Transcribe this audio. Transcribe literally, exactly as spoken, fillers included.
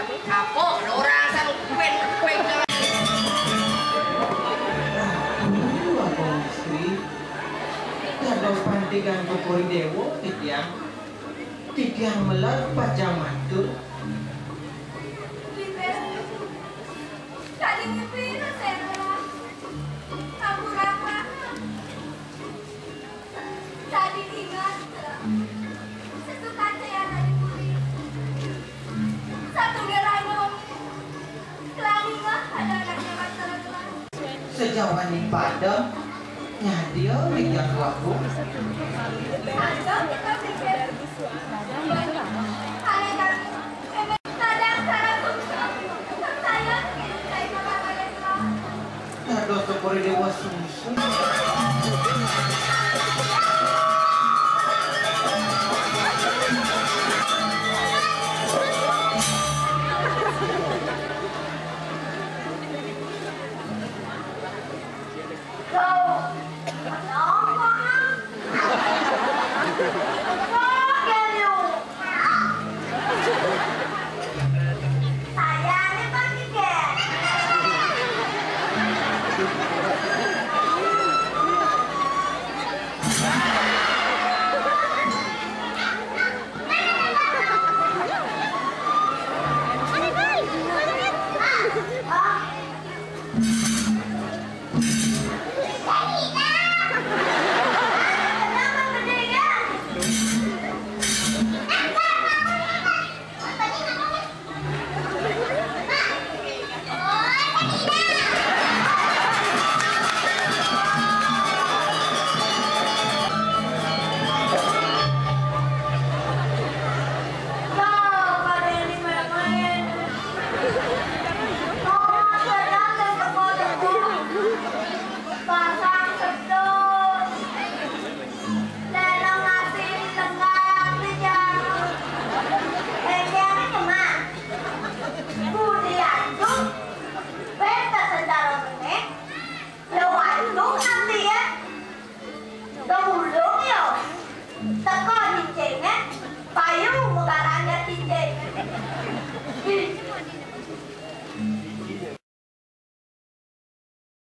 Apa? Ora sanggup kowe. Ragu aku, Gusti. Dados pantikan Cokor I Déwa, titiang. Titiang melet pacang matur. Tadi nyepi rasanya. Ampun, Rama. Tadi ingat, sesuka saya tadi puri. Satu gerano. Kelani mah ada anaknya Mas Terang. Sejawaning padem, nyadia ring jangkung. Padem kita pikir. Aneh kan? Emang kadang cara sungkem. Saya kira saya bakal Dados Cokor I Déwa sungsung.